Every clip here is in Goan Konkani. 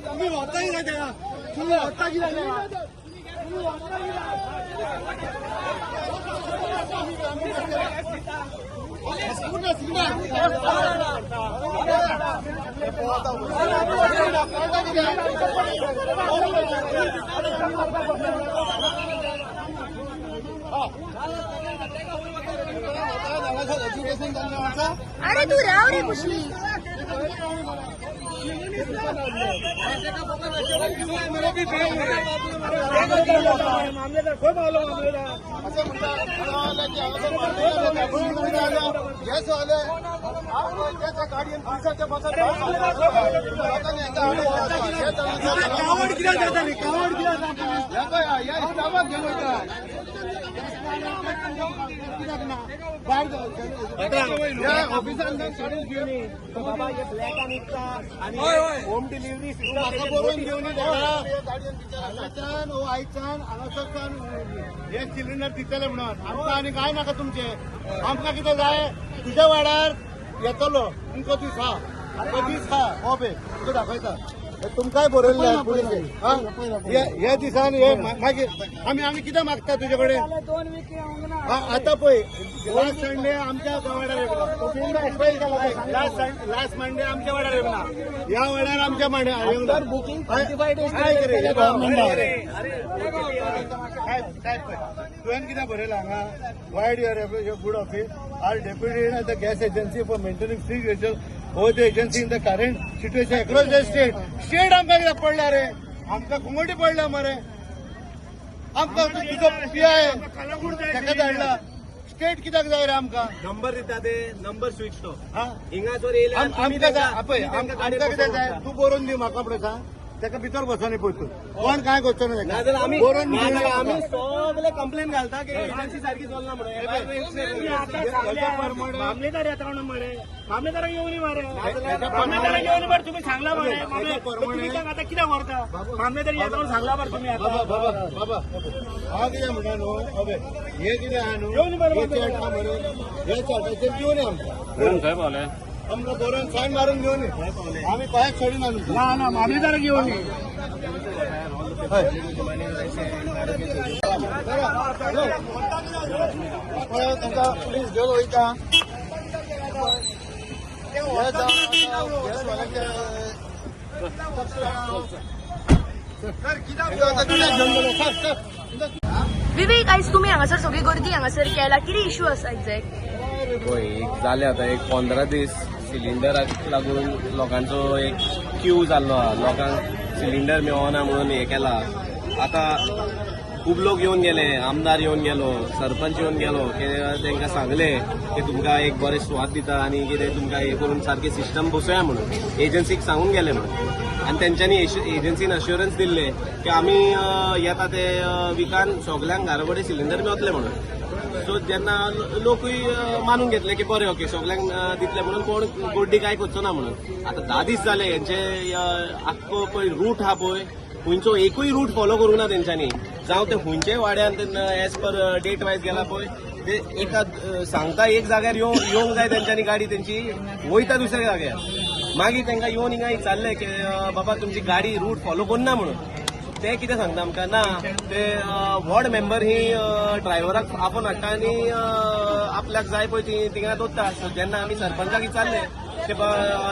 तुम्ही होता की नाही त्याला? तुम्ही होता की नाही त्याला? तुम्ही होता की नाही? अरे तू राव रे कुशी. मामलेदार खंय पावलो मामलेदार? असं म्हणतात गॅस आले गाडयेन पुलिसाच्या कावड कित्याक जाता रे? कावड कित्याक जाता? या इस्लामाक घेऊन वयता. या ऑफिसान काडून घेवन ये. बाबा हे ब्लॅकान विकता आणि होम डिलिव्हरी म्हाका बरोवन घेवन हांगाच्यान ओ आयच्यान हांगासरच्यान हे सिलिंडर दितले म्हणून आमकां आनी कांय नाका तुमचे. आमकां कितें जाय, तुज्या वाड्यार येतलो तुमकां दीस हा, तुमकां दीस हा, हो पळय तुका दाखयता. हे तुमकांय बरयल्लें पुलिसे. हे दिसान हे मागीर आमी कितें मागता तुजे कडेन? आतां पळय, लास्ट संडे आमच्या वाड्यार येयला, लास्ट मंडे आमच्या वाड्यार येयला, ह्या वाड्यार आमच्या मांड्यार बुकींग 25 days. साहेब, तुवें कितें बरयलां हांगा? Vide your good office, are deputed the gas agency for maintaining strict regulation over the agency in the current situation across the state. State आमकां कित्याक पडल्या रे? आमकां कुंगोटी पडल्या मरे. आमकां तुजो पी I ताका धाडला. स्टेट कित्याक जाय रे आमकां? नंबर दिता ते नंबर स्विच ऑफ. हा? हिंगासर येयले. आमकां जाय पळय, आमकां कितें जाय, तूं बरोवन दी म्हाका पळय, सांग ताका भितर बसोनी पळय तूं कोण काय करचो ना ताका. नाजाल्यार आमी बरोवन दी. नाजाल्यार आमी सगळे कंप्लेन घालता की एजन्सी सारकी चलना म्हणून. मामलेदार येता म्हणून मरे, मामलेदाराक येवनी मरे, मामलेदाराक येवनी मरे. तुम्ही सांगला मरे मामलेदार, तुम्ही तांकां आतां कित्याक व्हरता? मामलेदार येता म्हणून सांगला मरे तुम्ही बाबा आतां. बाबा बाबा, हांव कितें म्हणटा न्हू, अबे हे कितें आहा न्हू, येवनी मरे. हे चार्ट आहा मरे, हे चार्टाचेर दिवनी आमकां, आमकां बरोवन सायन मारून घेवन आमी कोणाक सोडिना न्हू. ना ना, मामलेदाराक येवनी. हय पळय, तांकां पुलीस घेवन वयता. हे जावन आतां कित्याक घेवन गेलो? Sir sir. विवेक, आयज तुमी हांगासर सगळी गर्दी हांगासर केला, कितें इशू आसा एक्झॅक्ट? पळय, एक जालें आतां एक 15 दीस सिलिंडराक लागून लोकांचो एक क्यू जाल्लो आहा. लोकांक सिलिंडर मेळना म्हणून हें केला. आतां खूब लोक येवन गेले, आमदार येवन गेलो, सरपंच येवन गेलो की तांकां सांगलें की तुमकां एक बरें सुवात दिता आनी कितें तुमकां हें करून सारकें सिस्टम बसोया म्हणून एजन्सीक सांगून गेले म्हणून. आनी तेंच्यांनी एजन्सीन अश्युरन्स दिल्ले की आमी येता ते विकान सगल्यांक घरा कडेन सिलिंडर मेवतले म्हणून. सो जेन्ना लोकूय मानून घेतले की बरें, ओके, सगल्यांक दितले म्हणून, कोण गोड्डी काय करचो ना म्हणून. आतां 10 दीस जाले, हेंचे आख्खो पळय रूट आहा पळय, खंयचो एकूय रूट फॉलो करूंक ना तेंच्यांनी. जावं ते खंयच्याय वाड्यान एज पर डेट वायज गेला पळय, ते एका सांगता एक जाग्यार येवंक जाय तेंच्यांनी, गाडी तेंची वयता दुसऱ्या जाग्यार. मागीर तांकां येवन हिंगा विचारलें की बाबा, तुमची गाडी रूट फॉलो करना म्हणून. ते कितें सांगता आमकां, ना ते वॉर्ड मेंबर ही ड्रायव्हराक आपोवन हाडटा आनी आपल्याक जाय पळय ती थिंगा दवरता. सो जेन्ना आमी सरपंचाक विचारलें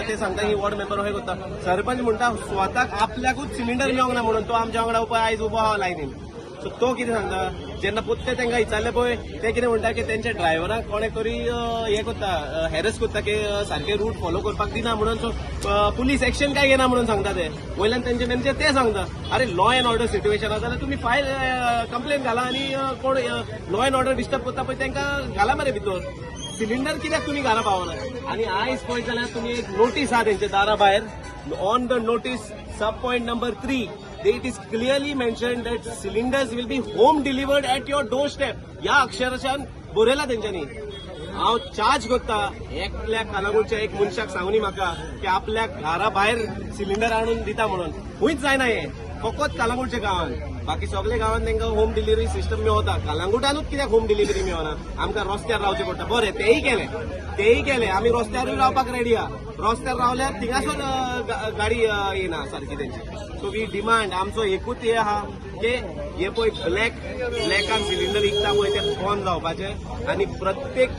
ते सांगता ही वॉर्ड मेंबर अशें करता. सरपंच म्हणटा स्वताक आपल्याकूच सिलिंडर मेळोंक ना म्हणून तो आमच्या वांगडा उबो, आयज उबो आहा लायनीन. सो तो कितें सांगता, जेन्ना पोत्ते तांकां विचारलें पळय, ते कितें म्हणटा की तेंच्या ड्रायव्हराक कोणे तरी हें करता, हॅरस करता की सारके रूट फॉलो करपाक दिना म्हणून. सो पुलीस एक्शन काय घेना म्हणून सांगता ते. वयल्यान तेंचे मॅनेजर ते सांगता, अरे लॉ एंड ऑर्डर सिट्युएशन आसा जाल्यार तुमी फायल कंप्लेन घाला आनी कोण लॉ एंड ऑर्डर डिस्टर्ब करता पळय तांकां घाला मरे भितर. सिलिंडर कित्याक तुमी घरा पावना? आनी आयज पळयत जाल्यार तुमी एक नोटीस आहा तेंच्या दारा भायर. On the notice, sub point number 3, it is clearly mentioned that cylinders will be home delivered at your doorstep. ह्या अक्षरशान बरयला तेंच्यांनी. हांव चार्ज करता एकल्या कालागुडच्या एक मनशाक सांगूनी म्हाका की आपल्या घरा भायर सिलिंडर आणून दिता म्हणून. खंयच जायना हें, फकत कालांगुटच्या गांवान. बाकी सगळे गांवांत तांकां होम डिलिव्हरी सिस्टम मेवता. कलांगुटानूच कित्याक होम डिलिव्हरी मेळना? आमकां रस्त्यार रावचें पडटा. बरें, तेय केलें, तेय केलें, आमी रस्त्यारूय रावपाक रेडी आहा. रस्त्यार रावल्यार थिंगासर गाडी येना सारकी तेंची. सो we demand, आमचो एकूच हे आहा की हे पळय ब्लॅकान सिलिंडर विकता पळय ते बंद जावपाचे आनी प्रत्येक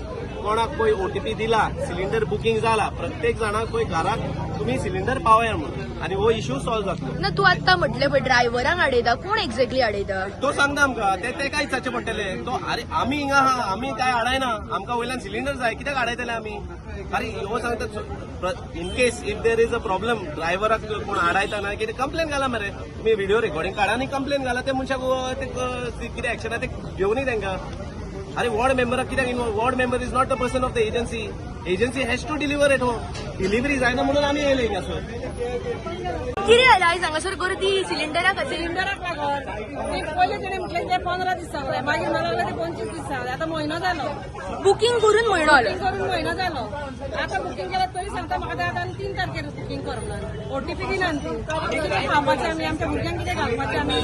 कोणाक पळय ओटीपी दिला, सिलिंडर बुकींग जाला, प्रत्येक जाणाक पळय घराक तुमी सिलिंडर पावया म्हणून आनी हो इश्यू सॉल्व जातलो. ना, तूं आत्तां म्हटलें पळय ड्रायव्हरांक आडयता, कोण एक्झॅक्टली आडयता? तो सांगता आमकां, ते तेका विचारचें पडटलें. तो अरे आमी हिंगा आहा, आमी काय आडायना, आमकां वयल्यान सिलिंडर जाय, कित्याक आडायतले आमी? अरे हो सांगता, in case if there is a problem, ड्रायव्हराक कोण आडायता ना कितें, कंप्लेन घाला मरे. तुमी व्हिडिओ रेकॉर्डिंग काडा आनी कंप्लेन घाला. त्या मनशाक ते कितें एक्शन आहा ते घेवनी तांकां. अरे वॉर्ड मेंबराक कित्याक involve? Ward member is not a person of the agency. Agency has to deliver at home. Delivery जायना म्हणून आमी येयले हिंगासर. कितें जालें आयज हांगासर गर्दी सिलिंडरा खातीर? सिलिंडराक लागून. ते पयले तेणे म्हटलें ते 15 दीस सांगले, मागीर म्हणूंक लागले ते 25 दीस सांगले. आतां म्हयनो जालो. बुकींग करून म्हयनो जालो. बुकींग करून म्हयनो जालो. आतां बुकींग केल्यार तरी सांगता म्हाका ते आतां आनी 3 तारखेर बुकींग कर म्हणून. ओटीपी दिना ती. कितें खावपाचें आमी? आमच्या भुरग्यांक कितें घालपाचें आमी?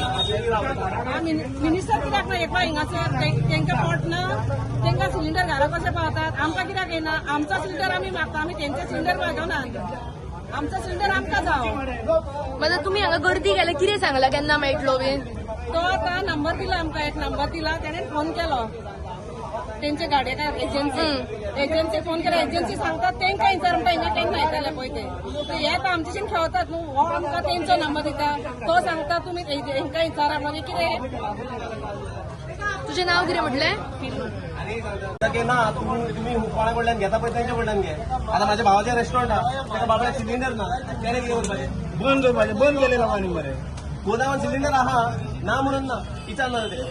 मिनिस्टर कित्याक ना एकवा हिंगासर? तेंकां पोट ना? तेंकां सिलिंडर घरा कशें पावतात, आमकां कित्याक येना? आमचो सिलिंडर आमी मागता. आमी तेंचे सिलिंडर मागना. आमचो सिलिंडर आमकां जावो. मागीर तुमी हांगा गर्दी केल्या, कितें सांगलां, केन्ना मेळटलो बीन? तो आतां नंबर दिला आमकां, एक नंबर दिला. तेणें फोन केलो तेंचे गाडयेकार, एजन्सी एजन्सी फोन केला. एजन्सी सांगतात तेंकां विचार म्हणटा, हिंगा केन्ना येतले पळय ते. ते हे आतां आमचेशीन खेळतात न्हू. हो आमकां तेंचो नंबर दिता, तो सांगता तुमी हेंकां विचारा. मागीर कितें? तुजें नांव कितें म्हटलें? की ना, तुमी कोणा कडल्यान घेता पळय तेंच्या कडल्यान घे. आता माझ्या भावाचें रेस्टॉरंट आहा, ताका बाबड्याक सिलिंडर ना, तेणें कितें करपाचें? बंद करपाचें, बंद केलें लोकांनी मरे. गोदामान सिलिंडर आहा ना म्हणून ना, विचारना ते.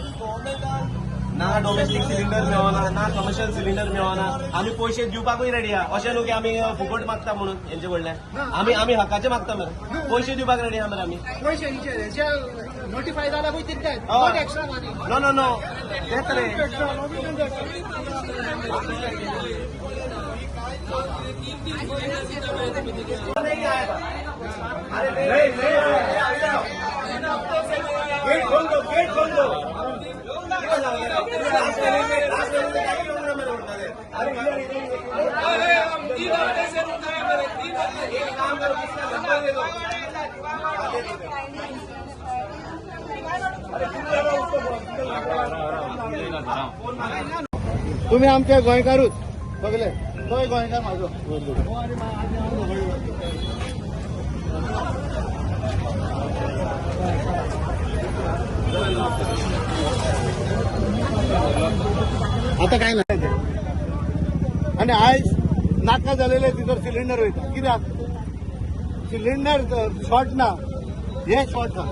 ना डोमेस्टीक सिलिंडर मेळना, ना कमर्शियल सिलिंडर मेळना. आमी पयशे दिवपाकूय रेडी आहा. अशें न्हू की आमी फुकट मागता म्हणून हेंचे कडल्यान. आमी आमी हकाचे मागता मरे, पयशे दिवपाक रेडी आहा मरे आमी. पयशे नोटिफाय जाला पळय तितले. हय. नो नो नो, तेच रे. गेट खोल दो, गेट खोल दो. एक काम करो, किसका नंबर दे दो. तुम्ही आमचे गोंयकारूच सगळे. तोय गोंयकार म्हाजो. हो, आनी आनी हांव दोगूय. आता काय नाही. आणि आयज नाका जालेले भितर सिलिंडर वयता. कित्याक सिलिंडर शॉर्ट ना? हे शॉर्ट ना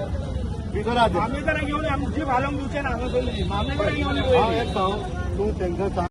भितर आहा ते. मामलेदाराक घेवन आमची घालूंक दिवचे ना हांगासरली. मामलेदाराक घेवन हांव एक सांग, तूं तांकां सांग.